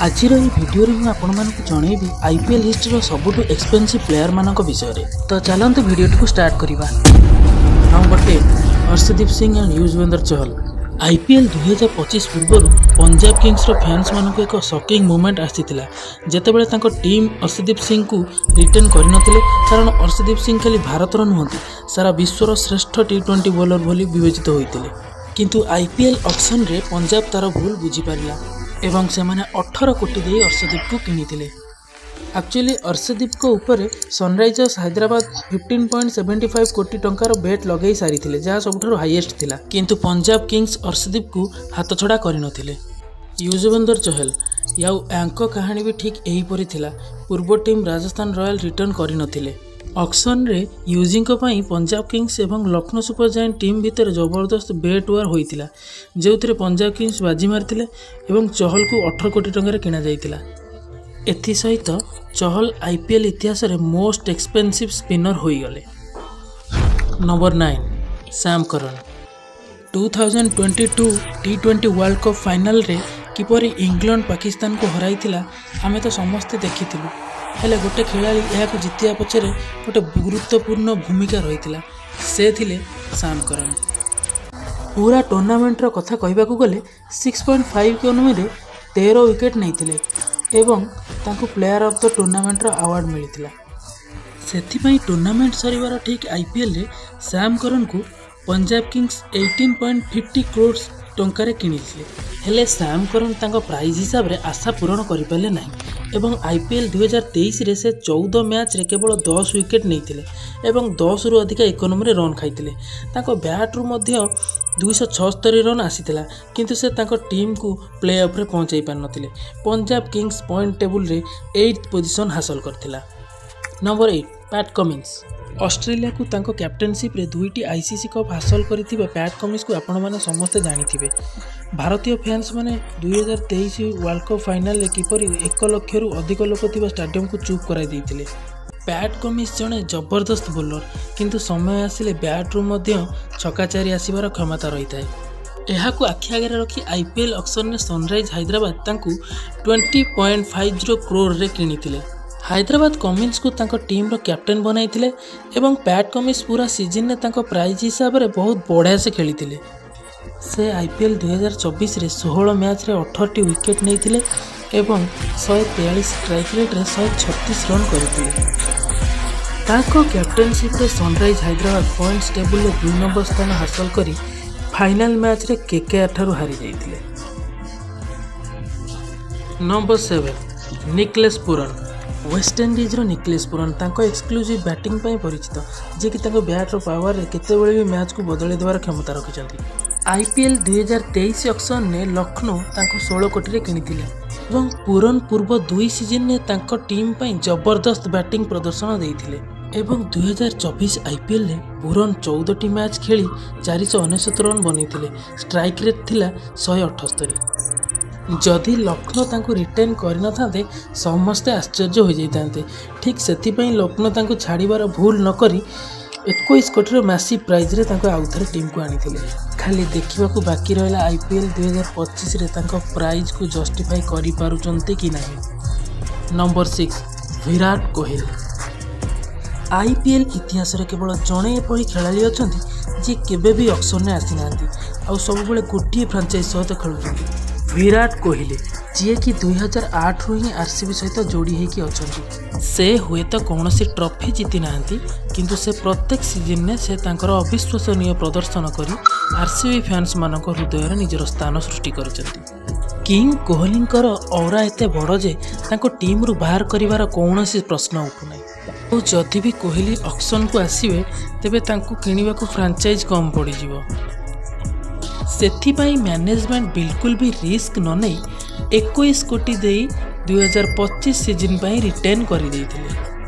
ଆଜିର ଏହି ଭିଡ଼ିଓରେ ମୁଁ ଆପଣମାନଙ୍କୁ ଜଣେଇବି ଆଇପିଏଲ୍ ହିଷ୍ଟ୍ରିର ସବୁଠୁ ଏକ୍ସପେନ୍ସିଭ୍ ପ୍ଲେୟାରମାନଙ୍କ ବିଷୟରେ। ତ ଚାଲନ୍ତୁ, ଭିଡ଼ିଓଟିକୁ ଷ୍ଟାର୍ଟ କରିବା। Number 10, Arshdeep Singh and Yuzvendra Chahal. IPL 2025 ପୂର୍ବରୁ ପଞ୍ଜାବ କିଙ୍ଗସର ଫ୍ୟାନ୍ସମାନଙ୍କୁ ଏକ ସକିଂ ମୁଭମେଣ୍ଟ ଆସିଥିଲା, ଯେତେବେଳେ ତାଙ୍କ ଟିମ୍ ଅର୍ଶଦୀପ ସିଂଙ୍କୁ ରିଟେନ୍ କରିନଥିଲେ, କାରଣ ଅର୍ଶଦୀପ ସିଂ ଖାଲି ଭାରତର ନୁହନ୍ତି, ସାରା ବିଶ୍ୱର ଶ୍ରେଷ୍ଠ ଟି20 ବୋଲର ବୋଲି ବିବେଚିତ ହୋଇଥିଲେ। କିନ୍ତୁ ଆଇପିଏଲ୍ ଅକ୍ସନରେ ପଞ୍ଜାବ ତାର ଭୁଲ ବୁଝିପାରିଲା ଏବଂ ସେମାନେ 18 କୋଟି ଦେଇ ଅର୍ଶଦୀପକୁ କିଣିଥିଲେ। ଆକ୍ଚୁଆଲି ଅର୍ଶଦୀପଙ୍କ ଉପରେ ସନରାଇଜର୍ସ ହାଇଦ୍ରାବାଦ 15.75 କୋଟି ଟଙ୍କାର ବେଟ୍ ଲଗାଇ ସାରିଥିଲେ, ଯାହା ସବୁଠାରୁ ହାଇଏଷ୍ଟ ଥିଲା। କିନ୍ତୁ ପଞ୍ଜାବ କିଙ୍ଗସ୍ ଅର୍ଶଦୀପକୁ ହାତଛଡ଼ା କରିନଥିଲେ। ୟୁଜବେନ୍ଦ୍ର ଚହଲ, ଆଉ ୟାଙ୍କ କାହାଣୀ ବି ଠିକ୍ ଏହିପରି ଥିଲା। ପୂର୍ବ ଟିମ୍ ରାଜସ୍ଥାନ ରୟାଲ ରିଟେନ୍ କରିନଥିଲେ। ଅକ୍ସନରେ ୟୁଜିଙ୍କ ପାଇଁ ପଞ୍ଜାବ କିଙ୍ଗସ୍ ଏବଂ ଲକ୍ଷ୍ନୌ ସୁପର ଜାଏଣ୍ଟ ଟିମ୍ ଭିତରେ ଜବରଦସ୍ତ ବେଟ୍ ୱାର୍ ହୋଇଥିଲା, ଯେଉଁଥିରେ ପଞ୍ଜାବ କିଙ୍ଗସ୍ ବାଜି ମାରିଥିଲେ ଏବଂ ଚହଲକୁ 18 କୋଟି ଟଙ୍କାରେ କିଣାଯାଇଥିଲା। ଏଥିସହିତ ଚହଲ ଆଇପିଏଲ୍ ଇତିହାସରେ ମୋଷ୍ଟ ଏକ୍ସପେନ୍ସିଭ୍ ସ୍ପିନର ହୋଇଗଲେ। ନମ୍ବର 9, ସାମ୍ କରନ୍। 2022 ଟି20 ୱାର୍ଲଡ କପ୍ ଫାଇନାଲରେ କିପରି ଇଂଲଣ୍ଡ ପାକିସ୍ତାନକୁ ହରାଇଥିଲା, ଆମେ ତ ସମସ୍ତେ ଦେଖିଥିଲୁ। ହେଲେ ଗୋଟେ ଖେଳାଳି ଏହାକୁ ଜିତିବା ପଛରେ ଗୋଟେ ଗୁରୁତ୍ୱପୂର୍ଣ୍ଣ ଭୂମିକା ରହିଥିଲା, ସେ ଥିଲେ ସାମ୍ କରନ୍। ପୁରା ଟୁର୍ଣ୍ଣାମେଣ୍ଟର କଥା କହିବାକୁ ଗଲେ 6.5 ଇକୋନୋମିରେ 13 ୱିକେଟ୍ ନେଇଥିଲେ ଏବଂ ତାଙ୍କୁ ପ୍ଲେୟାର ଅଫ୍ the ଟୁର୍ଣ୍ଣାମେଣ୍ଟର ଆୱାର୍ଡ଼ ମିଳିଥିଲା। ସେଥିପାଇଁ ଟୁର୍ଣ୍ଣାମେଣ୍ଟ ସରିବାର ଠିକ୍ ଆଇପିଏଲ୍ରେ ସାମ୍ କରନ୍କୁ ପଞ୍ଜାବ କିଙ୍ଗସ୍ 18.50 କ୍ରୋର୍ସ ଟଙ୍କାରେ କିଣିଥିଲେ। ହେଲେ ସାମ୍ କରନ୍ ତାଙ୍କ ପ୍ରାଇଜ୍ ହିସାବରେ ଆଶା ପୂରଣ କରିପାରିଲେ ନାହିଁ ଏବଂ ଆଇପିଏଲ୍ 2023ରେ ସେ 14 ମ୍ୟାଚ୍ରେ କେବଳ 10 ୱିକେଟ୍ ନେଇଥିଲେ ଏବଂ 10ରୁ ଅଧିକା ଇକୋନୋମିରେ ରନ୍ ଖାଇଥିଲେ। ତାଙ୍କ ବ୍ୟାଟ୍ରୁ ମଧ୍ୟ 276 ରନ୍ ଆସିଥିଲା, କିନ୍ତୁ ସେ ତାଙ୍କ ଟିମ୍କୁ ପ୍ଲେ ଅଫ୍ରେ ପହଞ୍ଚାଇ ପାରିନଥିଲେ। ପଞ୍ଜାବ କିଙ୍ଗସ୍ ପଏଣ୍ଟ ଟେବୁଲରେ ଏଇଟ୍ ପୋଜିସନ୍ ହାସଲ କରିଥିଲା। Number 8, Pat Cummins. ଅଷ୍ଟ୍ରେଲିଆକୁ ତାଙ୍କ କ୍ୟାପ୍ଟେନସିପ୍ରେ ଦୁଇଟି ଆଇସିସି କପ୍ ହାସଲ କରିଥିବା ପ୍ୟାଟ୍ କମିନ୍ସକୁ ଆପଣମାନେ ସମସ୍ତେ ଜାଣିଥିବେ। ଭାରତୀୟ ଫ୍ୟାନ୍ସମାନେ 2023 ୱାର୍ଲଡ କପ୍ ଫାଇନାଲରେ କିପରି 1 ଲକ୍ଷରୁ ଅଧିକ ଲୋକ ଥିବା ଷ୍ଟାଡିୟମକୁ ଚୁପ୍ କରାଇ ଦେଇଥିଲେ। ପ୍ୟାଟ୍ କମିନ୍ସ ଜଣେ ଜବରଦସ୍ତ ବୋଲର, କିନ୍ତୁ ସମୟ ଆସିଲେ ବ୍ୟାଟ୍ରୁ ମଧ୍ୟ ଛକା ଚାରି ଆସିବାର କ୍ଷମତା ରହିଥାଏ। ଏହାକୁ ଆଖି ଆଗରେ ରଖି ଆଇପିଏଲ୍ ଅକ୍ସନରେ ସନରାଇଜ୍ ହାଇଦ୍ରାବାଦ ତାଙ୍କୁ 20.50 କ୍ରୋରରେ କିଣିଥିଲେ। ହାଇଦ୍ରାବାଦ କମିନ୍ସକୁ ତାଙ୍କ ଟିମ୍ର କ୍ୟାପ୍ଟେନ୍ ବନାଇଥିଲେ ଏବଂ ପ୍ୟାଟ୍ କମିନ୍ସ ପୁରା ସିଜନରେ ତାଙ୍କ ପ୍ରାଇଜ୍ ହିସାବରେ ବହୁତ ବଢ଼ିଆ ସେ ଖେଳିଥିଲେ। ସେ ଆଇପିଏଲ୍ 2024ରେ 16 ମ୍ୟାଚ୍ରେ 18ଟି ୱିକେଟ୍ ନେଇଥିଲେ ଏବଂ 143 ଷ୍ଟ୍ରାଇକ୍ ରେଟ୍ରେ 136 ରନ୍ କରିଥିଲେ। ତାଙ୍କ କ୍ୟାପ୍ଟେନସିପ୍ରେ ସନରାଇଜ୍ ହାଇଦ୍ରାବାଦ ପଏଣ୍ଟସ୍ ଟେବୁଲରେ 2 ନମ୍ବର ସ୍ଥାନ ହାସଲ କରି ଫାଇନାଲ ମ୍ୟାଚ୍ରେ କେକେଆର୍ ଠାରୁ ହାରିଯାଇଥିଲେ। Number 7, Nicholas Pooran. ୱେଷ୍ଟଇଣ୍ଡିଜ୍ର ନିକଲେସ୍ ପୁରନ୍ ତାଙ୍କ ଏକ୍ସପ୍ଲୋସିଭ୍ ବ୍ୟାଟିଂ ପାଇଁ ପରିଚିତ, ଯିଏକି ତାଙ୍କ ବ୍ୟାଟ୍ର ପାୱାରରେ କେତେବେଳେ ବି ମ୍ୟାଚ୍କୁ ବଦଳାଇ ଦେବାର କ୍ଷମତା ରଖିଛନ୍ତି। ଆଇପିଏଲ୍ 2023 ଅକ୍ସନରେ ଲକ୍ଷ୍ନୌ ତାଙ୍କୁ 16 କୋଟିରେ କିଣିଥିଲେ ଏବଂ ପୁରନ୍ ପୂର୍ବ ଦୁଇ ସିଜନରେ ତାଙ୍କ ଟିମ୍ ପାଇଁ ଜବରଦସ୍ତ ବ୍ୟାଟିଂ ପ୍ରଦର୍ଶନ ଦେଇଥିଲେ ଏବଂ 2024 ଆଇପିଏଲ୍ରେ ପୁରନ୍ 14ଟି ମ୍ୟାଚ୍ ଖେଳି 499 ରନ୍ ବନେଇଥିଲେ। ଷ୍ଟ୍ରାଇକ୍ ରେଟ୍ ଥିଲା 178। ଯଦି ଲକ୍ଷ୍ନୌ ତାଙ୍କୁ ରିଟେନ୍ କରିନଥାନ୍ତେ, ସମସ୍ତେ ଆଶ୍ଚର୍ଯ୍ୟ ହୋଇଯାଇଥାନ୍ତେ। ଠିକ୍ ସେଥିପାଇଁ ଲକ୍ଷ୍ନୌ ତାଙ୍କୁ ଛାଡ଼ିବାର ଭୁଲ ନକରି 21 କୋଟିର ମ୍ୟାସିଭ୍ ପ୍ରାଇଜ୍ରେ ତାଙ୍କୁ ଆଉଥରେ ଟିମ୍କୁ ଆଣିଥିଲେ। ଖାଲି ଦେଖିବାକୁ ବାକି ରହିଲା, ଆଇପିଏଲ୍ 2025ରେ ତାଙ୍କ ପ୍ରାଇଜ୍କୁ ଜଷ୍ଟିଫାଇ କରିପାରୁଛନ୍ତି କି ନାହିଁ। ନମ୍ବର 6, ବିରାଟ କୋହଲି। ଆଇପିଏଲ୍ ଇତିହାସରେ କେବଳ ଜଣେ ଏପରି ଖେଳାଳି ଅଛନ୍ତି, ଯିଏ କେବେ ବି ଅକ୍ସନରେ ଆସିନାହାନ୍ତି ଆଉ ସବୁବେଳେ ଗୋଟିଏ ଫ୍ରାଞ୍ଚାଇଜ୍ ସହିତ ଖେଳୁଛନ୍ତି, ବିରାଟ କୋହଲି, ଯିଏକି 2008ରୁ ହିଁ ଆର୍ସିବି ସହିତ ଯୋଡ଼ି ହେଇକି ଅଛନ୍ତି। ସେ ହୁଏତ କୌଣସି ଟ୍ରଫି ଜିତି ନାହାନ୍ତି, କିନ୍ତୁ ସେ ପ୍ରତ୍ୟେକ ସିଜନରେ ସେ ତାଙ୍କର ଅବିଶ୍ୱସନୀୟ ପ୍ରଦର୍ଶନ କରି ଆର୍ସିବି ଫ୍ୟାନ୍ସମାନଙ୍କ ହୃଦୟରେ ନିଜର ସ୍ଥାନ ସୃଷ୍ଟି କରିଛନ୍ତି। କିଙ୍ଗ କୋହଲିଙ୍କର ଅରା ଏତେ ବଡ଼ ଯେ ତାଙ୍କୁ ଟିମ୍ରୁ ବାହାର କରିବାର କୌଣସି ପ୍ରଶ୍ନ ଉଠୁନାହିଁ। ଆଉ ଯଦି ବି କୋହଲି ଅକ୍ସନକୁ ଆସିବେ, ତେବେ ତାଙ୍କୁ କିଣିବାକୁ ଫ୍ରାଞ୍ଚାଇଜ୍ କମ୍ ପଡ଼ିଯିବ। ସେଥିପାଇଁ ମ୍ୟାନେଜମେଣ୍ଟ ବିଲକୁଲ ବି ରିସ୍କ ନ ନେଇ 21 କୋଟି ଦେଇ 2025 ସିଜନ୍ ପାଇଁ ରିଟେନ୍ କରିଦେଇଥିଲେ।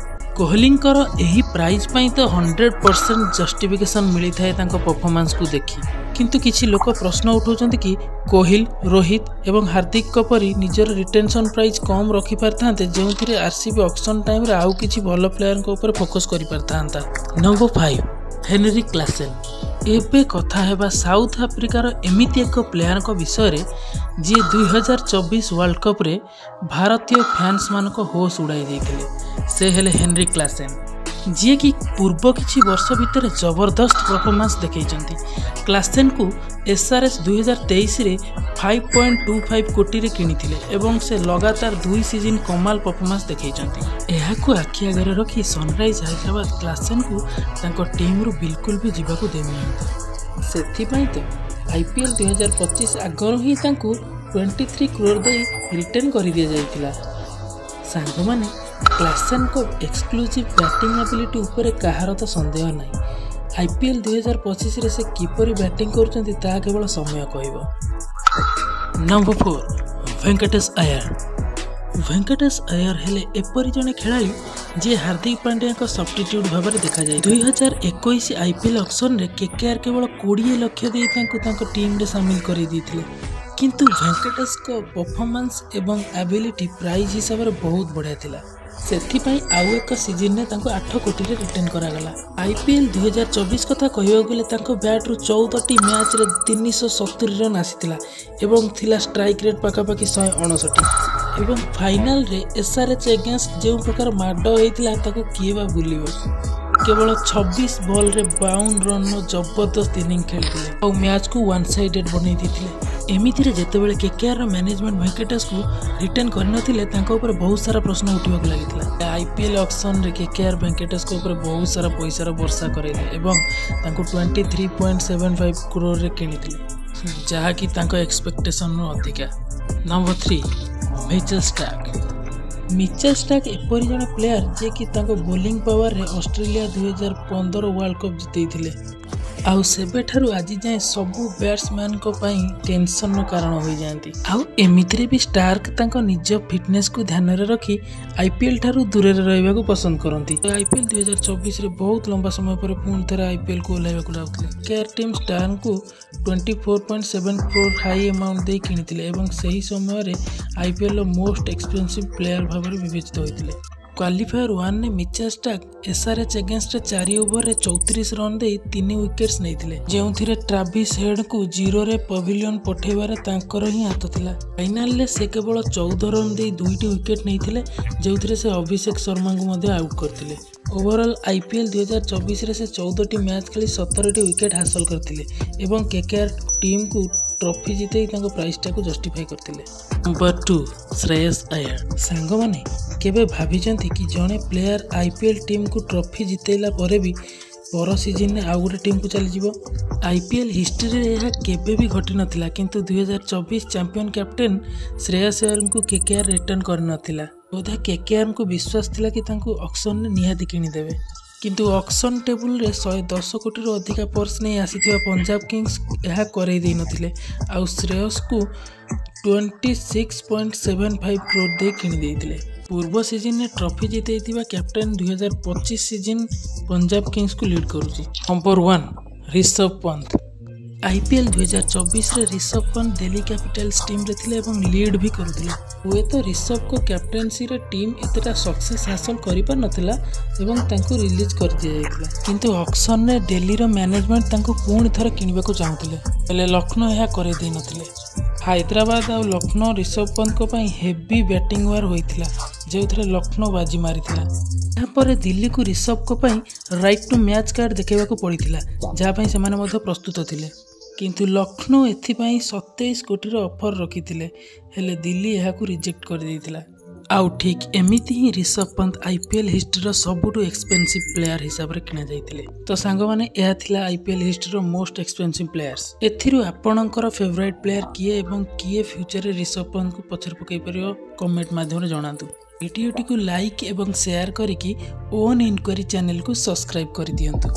କୋହଲିଙ୍କର ଏହି ପ୍ରାଇଜ୍ ପାଇଁ ତ 100% ଜଷ୍ଟିଫିକେସନ୍ ମିଳିଥାଏ ତାଙ୍କ ପରଫର୍ମାନ୍ସକୁ ଦେଖି। କିନ୍ତୁ କିଛି ଲୋକ ପ୍ରଶ୍ନ ଉଠାଉଛନ୍ତି କି କୋହଲି, ରୋହିତ ଏବଂ ହାର୍ଦ୍ଦିକଙ୍କ ପରି ନିଜର ରିଟେନସନ୍ ପ୍ରାଇଜ୍ କମ୍ ରଖିପାରିଥାନ୍ତେ, ଯେଉଁଥିରେ ଆର୍ସିବି ଅକ୍ସନ୍ ଟାଇମ୍ରେ ଆଉ କିଛି ଭଲ ପ୍ଲେୟାରଙ୍କ ଉପରେ ଫୋକସ୍ କରିପାରିଥାନ୍ତା। ନମ୍ବର 5। Henry Klaasen. ଏବେ କଥା ହେବା ସାଉଥ ଆଫ୍ରିକାର ଏମିତି ଏକ ପ୍ଲେୟାରଙ୍କ ବିଷୟରେ, ଯିଏ 2024 ୱାର୍ଲଡ କପ୍ରେ ଭାରତୀୟ ଫ୍ୟାନ୍ସମାନଙ୍କ ହୋସ୍ ଉଡ଼ାଇ ଦେଇଥିଲେ। ସେ ହେଲେ ହେନରି କ୍ଲାସେନ୍, ଯିଏକି ପୂର୍ବ କିଛି ବର୍ଷ ଭିତରେ ଜବରଦସ୍ତ ପରଫର୍ମାନ୍ସ ଦେଖାଇଛନ୍ତି। କ୍ଲାସେନ୍କୁ ଏସ୍ଆର୍ଏଚ୍ 2023ରେ 5.25 କୋଟିରେ କିଣିଥିଲେ ଏବଂ ସେ ଲଗାତାର 2 ସିଜିନ୍ କମାଲ ପରଫର୍ମାନ୍ସ ଦେଖାଇଛନ୍ତି। ଏହାକୁ ଆଖି ଆଗରେ ରଖି ସନରାଇଜ୍ ହାଇଦ୍ରାବାଦ କ୍ଲାସେନ୍କୁ ତାଙ୍କ ଟିମ୍ରୁ ବିଲକୁଲ ବି ଯିବାକୁ ଦେଉନାହାନ୍ତି। ସେଥିପାଇଁ ତ ଆଇପିଏଲ୍ 2025 ଆଗରୁ ହିଁ ତାଙ୍କୁ 23 କ୍ରୋର୍ ଦେଇ ରିଟେନ୍ କରିଦିଆଯାଇଥିଲା। ସାଙ୍ଗମାନେ, କ୍ଲାସେନ୍ଙ୍କ ଏକ୍ସକ୍ଲୁଜିଭ୍ ବ୍ୟାଟିଂ ଆବିଲିଟି ଉପରେ କାହାର ତ ସନ୍ଦେହ ନାହିଁ। ଆଇପିଏଲ୍ 2025ରେ ସେ କିପରି ବ୍ୟାଟିଂ କରୁଛନ୍ତି, ତାହା କେବଳ ସମୟ କହିବ। ନମ୍ବର 4, ଭେଙ୍କଟେଶ ଆୟର। ଭେଙ୍କଟେଶ ଆୟର ହେଲେ ଏପରି ଜଣେ ଖେଳାଳି, ଯିଏ ହାର୍ଦ୍ଦିକ ପାଣ୍ଡ୍ୟାଙ୍କ ସବଷ୍ଟିଟ୍ୟୁଟ୍ ଭାବରେ ଦେଖାଯାଏ। 2021 ଆଇପିଏଲ୍ ଅକ୍ସନରେ କେକେଆର୍ କେବଳ 20 ଲକ୍ଷ ଦେଇ ତାଙ୍କୁ ତାଙ୍କ ଟିମ୍ରେ ସାମିଲ କରିଦେଇଥିଲେ। କିନ୍ତୁ ଭେଙ୍କଟେଶଙ୍କ ପରଫର୍ମାନ୍ସ ଏବଂ ଆବିଲିଟି ପ୍ରାଇଜ୍ ହିସାବରେ ବହୁତ ବଢ଼ିଆ ଥିଲା। ସେଥିପାଇଁ ଆଉ ଏକ ସିଜିନରେ ତାଙ୍କୁ 8 କୋଟିରେ ରିଟେନ୍ କରାଗଲା। ଆଇପିଏଲ୍ 2024 କଥା କହିବାକୁ ଗଲେ, ତାଙ୍କ ବ୍ୟାଟ୍ରୁ 14ଟି ମ୍ୟାଚ୍ରେ 370 ରନ୍ ଆସିଥିଲା ଏବଂ ଥିଲା ଷ୍ଟ୍ରାଇକ୍ ରେଟ୍ ପାଖାପାଖି 159। ଏବଂ ଫାଇନାଲରେ ଏସ୍ଆର୍ଏଚ୍ ଏଗେନ୍ଷ୍ଟ ଯେଉଁ ପ୍ରକାର ମାଡ଼ ହେଇଥିଲା, ତାକୁ କିଏ ବା ଭୁଲିବ? କେବଳ 26 ବଲ୍ରେ 52 ରନ୍ର ଜବରଦସ୍ତ ଇନିଂ ଖେଳିଥିଲେ ଆଉ ମ୍ୟାଚ୍କୁ ୱାନ୍ ସାଇଡେଡ୍ ବନେଇ ଦେଇଥିଲେ। ଏମିତିରେ ଯେତେବେଳେ କେକେଆର୍ର ମ୍ୟାନେଜମେଣ୍ଟ ଭେଙ୍କଟେଶକୁ ରିଟେନ୍ କରିନଥିଲେ, ତାଙ୍କ ଉପରେ ବହୁତ ସାରା ପ୍ରଶ୍ନ ଉଠିବାକୁ ଲାଗିଥିଲା। ଆଇପିଏଲ୍ ଅକ୍ସନରେ କେକେଆର୍ ଭେଙ୍କଟେଶଙ୍କ ଉପରେ ବହୁତ ସାରା ପଇସାର ବର୍ଷା କରାଇଲେ ଏବଂ ତାଙ୍କୁ 23.75 କ୍ରୋରରେ କିଣିଥିଲେ, ଯାହାକି ତାଙ୍କ ଏକ୍ସପେକ୍ଟେସନରୁ ଅଧିକା। Number 3, Mitchell Starc. Mitchell Starc ଏପରି ଜଣେ ପ୍ଲେୟାର, ଯିଏକି ତାଙ୍କ ବୋଲିଂ ପାୱାରରେ ଅଷ୍ଟ୍ରେଲିଆ 2015 ୱାର୍ଲଡ କପ୍ ଜିତେଇଥିଲେ। ଆଉ ସେବେଠାରୁ ଆଜି ଯାଏଁ ସବୁ ବ୍ୟାଟ୍ସମ୍ୟାନଙ୍କ ପାଇଁ ଟେନସନର କାରଣ ହୋଇଯାଆନ୍ତି। ଆଉ ଏମିତିରେ ବି ଷ୍ଟାର୍କ ତାଙ୍କ ନିଜ ଫିଟନେସକୁ ଧ୍ୟାନରେ ରଖି ଆଇପିଏଲ୍ ଠାରୁ ଦୂରରେ ରହିବାକୁ ପସନ୍ଦ କରନ୍ତି। ଆଇପିଏଲ୍ 2024ରେ ବହୁତ ଲମ୍ବା ସମୟ ପରେ ପୁଣି ଥରେ ଆଇପିଏଲ୍କୁ ଓହ୍ଲାଇବାକୁ ଯାଉଥିଲେ। କେକେଆର୍ ଟିମ୍ ଷ୍ଟାର୍କଙ୍କୁ 24.7 କ୍ରୋର୍ ହାଇ ଆମାଉଣ୍ଟ ଦେଇ କିଣିଥିଲେ ଏବଂ ସେହି ସମୟରେ ଆଇପିଏଲ୍ର ମୋଷ୍ଟ ଏକ୍ସପେନ୍ସିଭ୍ ପ୍ଲେୟାର ଭାବରେ ବିବେଚିତ ହୋଇଥିଲେ। କ୍ୱାଲିଫାୟର 1ରେ ମିଚେଲ ଷ୍ଟାର୍କ ଏସ୍ଆର୍ଏଚ୍ ଏଗେନ୍ଷ୍ଟରେ 4 ଓଭରରେ 34 ରନ୍ ଦେଇ 3 ୱିକେଟ୍ସ ନେଇଥିଲେ, ଯେଉଁଥିରେ ଟ୍ରାଭିସ୍ ହେଡ୍ଙ୍କୁ 0ରେ ପଭିଲିୟନ ପଠାଇବାରେ ତାଙ୍କର ହିଁ ହାତ ଥିଲା। ଫାଇନାଲରେ ସେ କେବଳ 14 ରନ୍ ଦେଇ ଦୁଇଟି ୱିକେଟ୍ ନେଇଥିଲେ, ଯେଉଁଥିରେ ସେ ଅଭିଷେକ ଶର୍ମାଙ୍କୁ ମଧ୍ୟ ଆଉଟ୍ କରିଥିଲେ। ଓଭରଅଲ୍ ଆଇପିଏଲ୍ 2024ରେ ସେ 14ଟି ମ୍ୟାଚ୍ ଖେଳି 17ଟି ୱିକେଟ୍ ହାସଲ କରିଥିଲେ ଏବଂ କେକେଆର୍ ଟିମ୍କୁ ଟ୍ରଫି ଜିତେଇ ତାଙ୍କ ପ୍ରାଇସ୍ଟାକୁ ଜଷ୍ଟିଫାଇ କରିଥିଲେ। ନମ୍ବର 2, ଶ୍ରେୟସ ଆୟର। ସାଙ୍ଗମାନେ, କେବେ ଭାବିଛନ୍ତି କି ଜଣେ ପ୍ଲେୟାର ଆଇପିଏଲ୍ ଟିମ୍କୁ ଟ୍ରଫି ଜିତେଇଲା ପରେ ବି ପର ସିଜିନରେ ଆଉ ଗୋଟେ ଟିମ୍କୁ ଚାଲିଯିବ? ଆଇପିଏଲ୍ ହିଷ୍ଟ୍ରିରେ ଏହା କେବେ ବି ଘଟିନଥିଲା। କିନ୍ତୁ 2024 ଚାମ୍ପିୟନ କ୍ୟାପ୍ଟେନ୍ ଶ୍ରେୟସ ଆୟରଙ୍କୁ କେକେଆର୍ ରିଟେନ୍ କରିନଥିଲା। ବୋଧେ କେକେଆର୍ଙ୍କୁ ବିଶ୍ୱାସ ଥିଲା କି ତାଙ୍କୁ ଅକ୍ସନରେ ନିହାତି କିଣିଦେବେ। କିନ୍ତୁ ଅକ୍ସନ୍ ଟେବୁଲରେ 110 କୋଟିରୁ ଅଧିକା ପର୍ସ ନେଇ ଆସିଥିବା ପଞ୍ଜାବ କିଙ୍ଗସ୍ ଏହା କରେଇ ଦେଇନଥିଲେ ଆଉ ଶ୍ରେୟସକୁ 26.75 କ୍ରୋର୍ ଦେଇ କିଣି ଦେଇଥିଲେ। ପୂର୍ବ ସିଜିନରେ ଟ୍ରଫି ଜିତେଇଥିବା କ୍ୟାପ୍ଟେନ୍ 2025 ସିଜିନ୍ ପଞ୍ଜାବ କିଙ୍ଗସକୁ ଲିଡ୍ କରୁଛି। ନମ୍ବର 1, ରିଷଭ ପନ୍ତ। ଆଇପିଏଲ୍ 2024ରେ ରିଷଭ ପନ୍ତ ଦିଲ୍ଲୀ କ୍ୟାପିଟାଲ୍ସ ଟିମ୍ରେ ଥିଲେ ଏବଂ ଲିଡ୍ ବି କରୁଥିଲେ। ହୁଏତ ରିଷଭଙ୍କ କ୍ୟାପ୍ଟେନ୍ସିରେ ଟିମ୍ ଏତେଟା ସକ୍ସେସ୍ ହାସଲ କରିପାରିନଥିଲା ଏବଂ ତାଙ୍କୁ ରିଲିଜ୍ କରିଦିଆଯାଇଥିଲା। କିନ୍ତୁ ଅକ୍ସନରେ ଦିଲ୍ଲୀର ମ୍ୟାନେଜମେଣ୍ଟ ତାଙ୍କୁ ପୁଣି ଥରେ କିଣିବାକୁ ଚାହୁଁଥିଲେ, ହେଲେ ଲକ୍ଷ୍ନୌ ଏହା କରେଇ ଦେଇନଥିଲେ। ହାଇଦ୍ରାବାଦ ଆଉ ଲକ୍ଷ୍ନୌ ରିଷଭ ପନ୍ତଙ୍କ ପାଇଁ ହେଭି ବ୍ୟାଟିଂ ୱାର୍ ହୋଇଥିଲା, ଯେଉଁଥିରେ ଲକ୍ଷ୍ନୌ ବାଜି ମାରିଥିଲା। ଏହାପରେ ଦିଲ୍ଲୀକୁ ରିଷଭଙ୍କ ପାଇଁ ରାଇଟ୍ ଟୁ ମ୍ୟାଚ୍ କାର୍ଡ଼ ଦେଖାଇବାକୁ ପଡ଼ିଥିଲା, ଯାହା ପାଇଁ ସେମାନେ ମଧ୍ୟ ପ୍ରସ୍ତୁତ ଥିଲେ। କିନ୍ତୁ ଲକ୍ଷ୍ନୌ ଏଥିପାଇଁ 27 କୋଟିର ଅଫର ରଖିଥିଲେ, ହେଲେ ଦିଲ୍ଲୀ ଏହାକୁ ରିଜେକ୍ଟ କରିଦେଇଥିଲା। ଆଉ ଠିକ୍ ଏମିତି ହିଁ ରିଷଭ ପନ୍ତ ଆଇପିଏଲ୍ ହିଷ୍ଟ୍ରିର ସବୁଠୁ ଏକ୍ସପେନ୍ସିଭ୍ ପ୍ଲେୟାର ହିସାବରେ କିଣାଯାଇଥିଲେ। ତ ସାଙ୍ଗମାନେ, ଏହା ଥିଲା ଆଇପିଏଲ୍ ହିଷ୍ଟ୍ରିର ମୋଷ୍ଟ ଏକ୍ସପେନ୍ସିଭ୍ ପ୍ଲେୟାର୍ସ। ଏଥିରୁ ଆପଣଙ୍କର ଫେଭରାଇଟ୍ ପ୍ଲେୟାର କିଏ ଏବଂ କିଏ ଫ୍ୟୁଚରରେ ରିଷଭ ପନ୍ତଙ୍କୁ ପଛରେ ପକାଇ ପାରିବ, କମେଣ୍ଟ ମାଧ୍ୟମରେ ଜଣାନ୍ତୁ। ଭିଡ଼ିଓଟିକୁ ଲାଇକ୍ ଏବଂ ସେୟାର କରିକି ଓନ୍ ଇନକ୍ୱାରି ଚ୍ୟାନେଲକୁ ସବସ୍କ୍ରାଇବ୍ କରିଦିଅନ୍ତୁ।